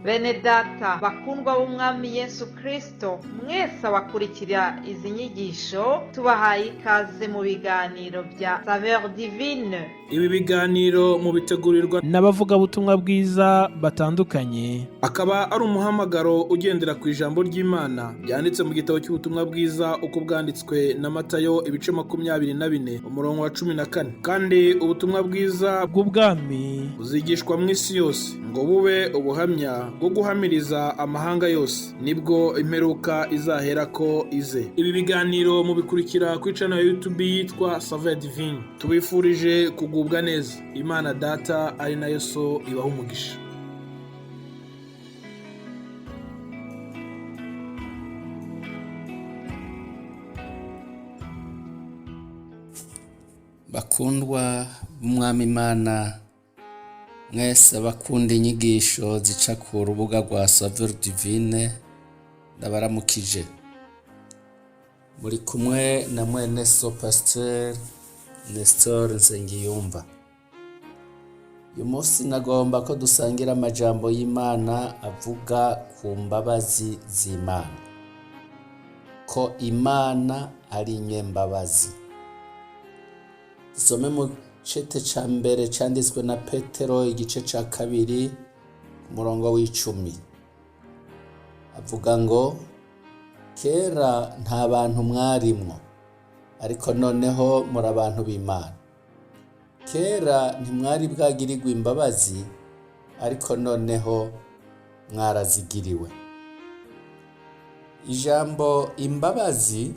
Bene data bakundwa b'Umwami Yesu Kristo, mwese abakurikira izi nyigisho, tubahaye ikaze mu biganiro bya Saveur Divine. Ibi biganiro mubitegurirwa n'abavugabutumwa bwiza batandukanye. Akaba ari umuhamagaro ugendera ku ijambo ry'Imana ryanditse mu gitabo cy'ubutumwa bwiza uko bwanditswe na Matayo, ibice 24, umurongo wa 14. Kandi ubutumwa bwiza bw'ubwami buzigishwa mu isi yose ngo bube ubuhamya bwo guhamiriza amahanga yose, nibwo imperuka izaherako ize. Ibi biganiro mubikurikira kuri channel ya YouTube yitwa Saveur Divine. Tubifurije kugubwa neza. Imana Data ari nayo So ibaha umugisha. Bakundwa b'Umwami Imana, mwese abakunda inyigisho zica ku rubuga rwa Saveur Divine, ndabaramukije. Muri kumwe na mwene so Pasteur Nestor Nsengiyumva. Uyu munsi nagomba ko dusangira amajambo y'Imana avuga ku mbabazi z'Imana, ko Imana ari nyembabazi. Dusome mu cete ca mbere canditswe na Petero, igice ca kabiri, ku murongo w'10. Avuga ngo: "Kera nta bantu mwarimwo, ariko noneho muri abantu b'Imana. Kera ntimwari bwagirirwe imbabazi, ariko noneho mwarazigiriwe." Ijambo imbabazi,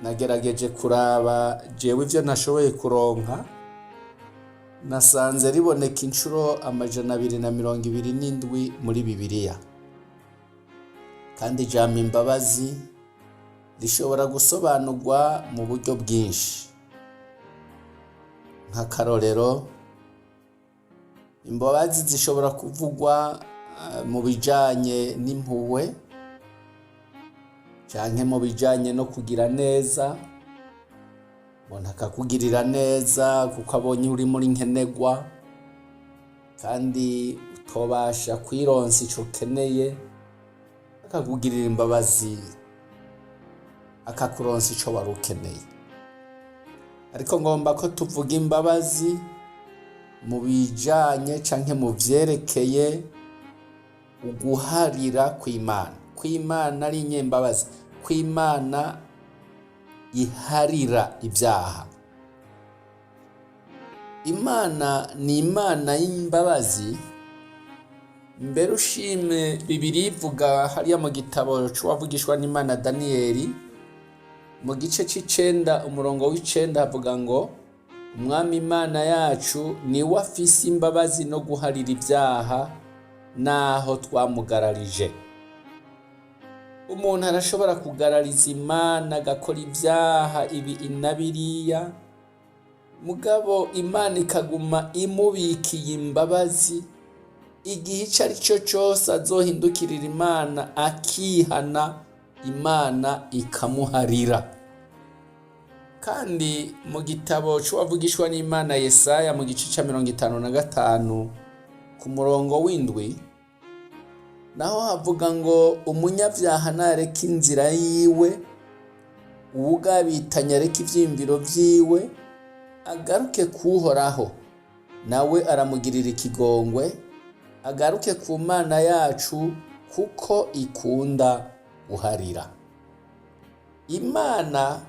nagerageje kuraba jewe ivyo nashoboye kuronka, nasanze riboneka inshuro 227 muri Bibiliya. Kandi ijambo imbabazi rishobora gusobanurwa mu buryo bwinshi. Nk'akarorero, imbabazi zishobora kuvugwa mu bijanye n'impuhwe canke mu bijanye no kugira neza. Umuntu akakugirira neza kuko abonye uri muri nkenerwa kandi utobasha kwironsa ico ukeneye, akakugirira imbabazi akakuronsa ico wari ukeneye. Ariko ngomba ko tuvuga imbabazi mu bijanye canke mu vyerekeye uguharira kw'Imana, kw'Imana ari inyembabazi, kw'Imana iharira ibyaha. Imana ni Imana y'imbabazi. Mbere ushime Bibiliya ivuga hariya mu gitabo c'uwavugishwa n'Imana Daniyeli, mu gice c'icenda, umurongo w'9, havuga ngo: "Umwami Imana yacu niwe afise imbabazi no guharira ibyaha naho twamugararije." Umuntu arashobora kugarariza Imana, agakora ibyaha ibi na biriya, mugabo Imana ikaguma imubikiye imbabazi. Igihe ico ari cyo cose azohindukirira Imana akihana, Imana ikamuharira. Kandi mu gitabo c'uwavugishwa n'Imana Yesaya, mu gice ca 55, ku murongo w'7, naho havuga ngo: "Umunyabyaha nareka inzira yiwe, uwugabitanya areka ivyiyumviro vyiwe, agaruke kuhoraho, nawe aramugirira ikigongwe, agaruke ku Mana yacu, kuko ikunda guharira." Imana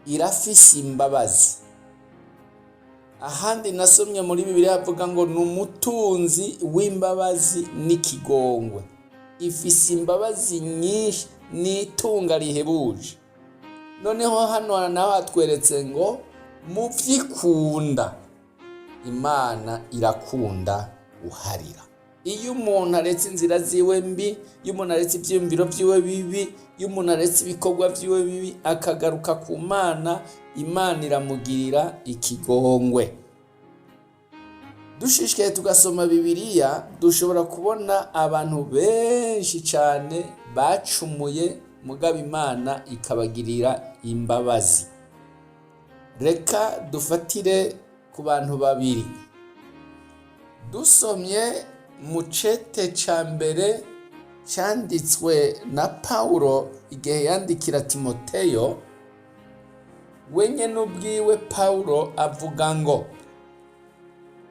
irafise imbabazi. Ahandi nasomye muri Bibiliya havuga ngo ni umutunzi w'imbabazi n'ikigongwe. Ifise imbabazi nyinshi, ni itunga rihebuje. Noneho hano naho hatweretse ngo mu vyikunda, Imana irakunda guharira. Iyo umuntu aretse inzira ziwe mbi, iyo umuntu aretse ivyiyumviro vyiwe bibi, iyo umuntu aretse ibikorwa vyiwe bibi akagaruka ku Mana, Imana iramugirira ikigongwe. Dushishikaye tugasoma Bibiliya, dushobora kubona abantu benshi cyane bacumuye, mugabo Imana ikabagirira imbabazi. Reka dufatire ku bantu babiri. Dusomye Mu cete ca mbere cyanditswe na Pawulo igihe yandikira Timoteyo, wenyine ubwiwe Pawulo avuga ngo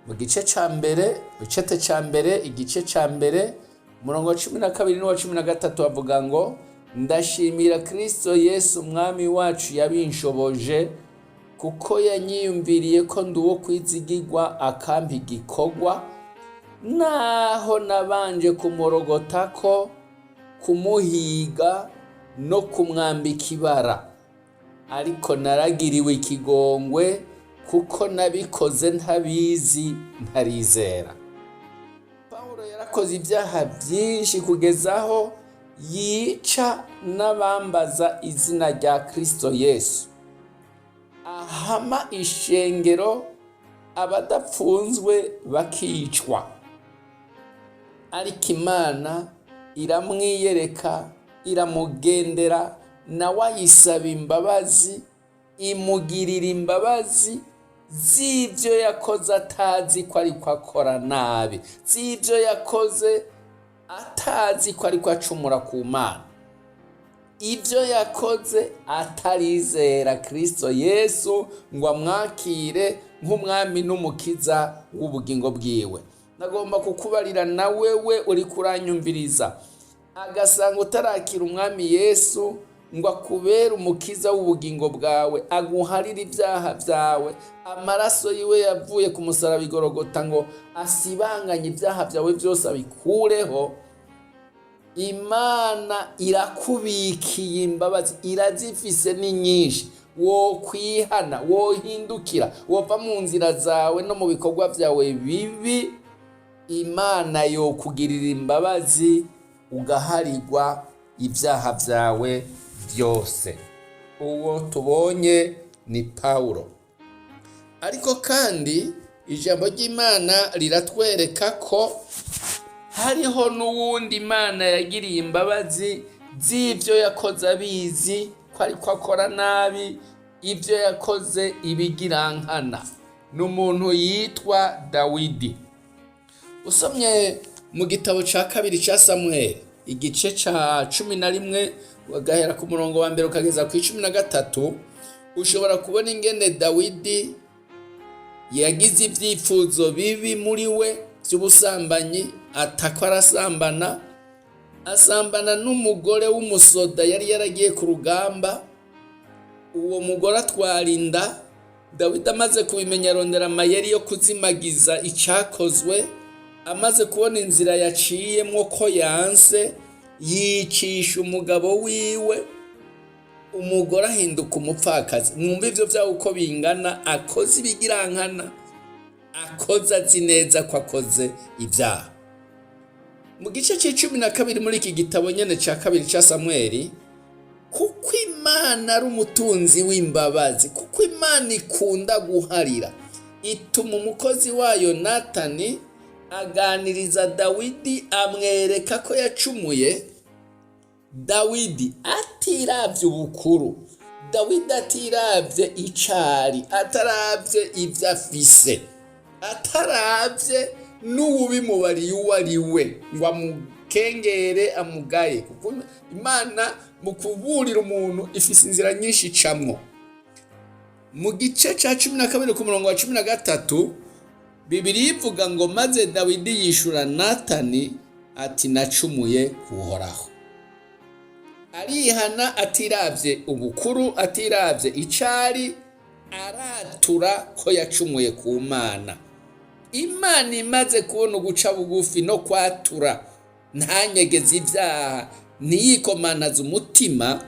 mu gice ca mbere, mu cete ca mbere, igice ca mbere, umurongo wa 12 n'uwa 13, avuga ngo: "Ndashimira Kristo Yesu Umwami wacu yabinshoboje, kuko yanyiyumviriye ko ndi uwo kwizigirwa, akampa igikorwa, naho nabanje kumurogota ko kumuhiga no kumwambika ibara. Ariko naragiriwe ikigongwe, kuko nabikoze ntabizi, ntarizera." Pawulo yarakoze ibyaha byinshi kugeza aho yica n'abambaza izina rya Kristo Yesu, ahama ishengero, abadapfunzwe bakicwa. Ariko Imana iramwiyereka, iramugendera, nawe ayisaba imbabazi, imugirira imbabazi z'ibyo yakoze atazi ko ariko akora nabi, z'ibyo yakoze atazi ko ariko acumura ku Mana, ibyo yakoze atarizera Kristo Yesu ngo amwakire nk'Umwami n'Umukiza w'ubugingo bwiwe. Nagomba kukubarira na wewe uri kuranyumviriza, agasanga utarakira Umwami Yesu ngo akubere Umukiza w'ubugingo bwawe, aguharire ibyaha byawe, amaraso yiwe yavuye ku musaraba igorogota ngo asibanganye ibyaha byawe byose, abikureho. Imana irakubikiye imbabazi, irazifise, ni nyinshi. Wokwihana, wohindukira, wova mu nzira zawe no mu bikorwa byawe bibi, Imana yokugirira imbabazi, ugaharirwa ibyaha byawe byose. Uwo tubonye ni Pawulo. Ariko kandi ijambo ry'Imana riratwereka ko hariho n'uwundi Imana yagiriye imbabazi z'ibyo yakoze abizi ko ariko akora nabi, ibyo yakoze ibigirankana. Ni umuntu yitwa Dawidi. Usomye mu gitabo cya kabiri cya Samweli, igice cya 11, ugahera ku murongo wa mbere ukageza ku 13, ushobora kubona ingene Dawidi yagize ibyifuzo bibi muri we by'ubusambanyi, atako arasambana, asambana n'umugore w'umusoda yari yaragiye ku rugamba. Uwo mugore atwara inda. Dawidi amaze kubimenya, arondera amayeri yo kuzimagiza icyakozwe. Amaze kubona inzira yaciyemwo ko yanse, yicisha umugabo wiwe, umugore ahinduka umupfakazi. Mwumva ibyo byawe uko bingana. Akoze ibigirankana, akoze azi neza ko akoze ibyaha. Mu gice cya 12 muri iki gitabo nyine cya kabiri cya Samweli, kuko Imana ari umutunzi w'imbabazi, kuko Imana ikunda guharira, ituma umukozi wayo Natani aganiriza Dawidi, amwereka ko yacumuye. Dawidi atiravye ubukuru, Dawidi atiravye icari, ataravye ibyo afise, ataravye n'uwubimubariye uwo ari we ngo amukengere, amugaye, kuko Imana mu kuburira umuntu ifise inzira nyinshi icamwo. Mu gice cya 12 ku murongo wa 13, Bibiliya ivuga ngo: "Maze Dawidi yishura Natani ati: 'Nacumuye kuhoraho.'" Arihana atiravye ubukuru, atiravye icari, aratura ko yacumuye ku Mana. Imana imaze kubona uguca bugufi no kwatura, ntanyegeze ibyaha, ntiyikomanaze umutima,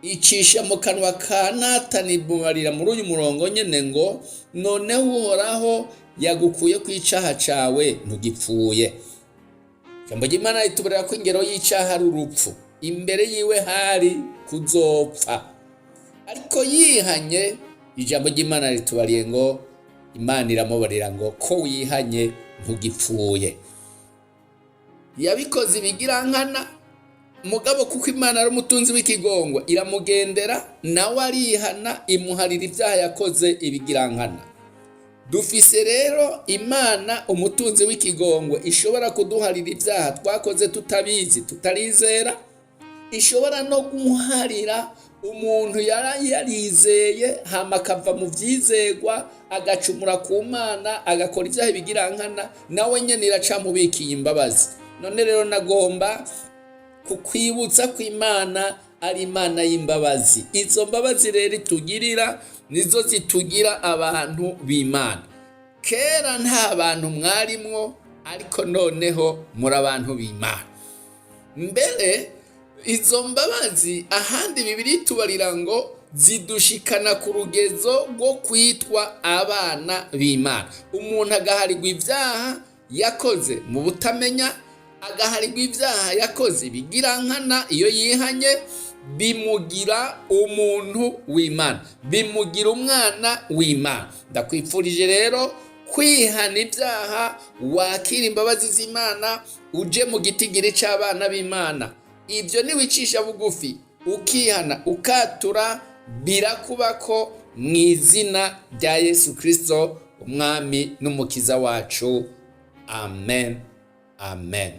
icisha mu kanwa ka Natani mubarira muri uyu murongo nyine ngo: "Noneho Uhoraho yagukuye ku icaha cawe, ntugipfuye." Ijambo ry'Imana ritubarira ko ingero y'icaha ari urupfu. Imbere yiwe hari kuzopfa, ariko yihanye. Ijambo ry'Imana ritubariye ngo Imana iramubarira ngo: "Ko wihanye, ntugipfuye." Yabikoze ibigirankana, mugabo kuko Imana ari umutunzi w'ikigongwe, iramugendera, nawe arihana, imuharira ibyaha yakoze ibigirankana. Dufise rero Imana umutunzi w'ikigongwe ishobora kuduharira ibyaha twakoze tutabizi, tutarizera, ishobora no guharira umuntu yari yarizeye hama akava mu byizegwa, agacumura ku Mana, agakora ibyaha bigirankana, nawe nyine iracamubikiye imbabazi. None rero nagomba kukwibutsa ko Imana ari Imana y'imbabazi. Izo mbabazi rero itugirira nizo zitugira abantu b'Imana. Kera nta bantu mwarimwo, ariko noneho muri abantu b'Imana. Mbere izo mbabazi ahandi Bibiri tubarira ngo zidushikana ku rugezo rwo kwitwa abana b'Imana. Umuntu agaharirwa ibyaha yakoze mu butamenya, agaharirwa ibyaha yakoze bigirankana, iyo yihanye bimugira umuntu w'Imana, bimugira umwana w'Imana. Ndakwifurije rero kwihana ibyaha, wakira imbabazi z'Imana, uje mu gitigiri cy'abana b'Imana. Ibyo niwicisha bugufi, ukihana, ukatura, birakubako mu izina rya Yesu Kirisito, Umwami n'Umukiza wacu. Amen, amen.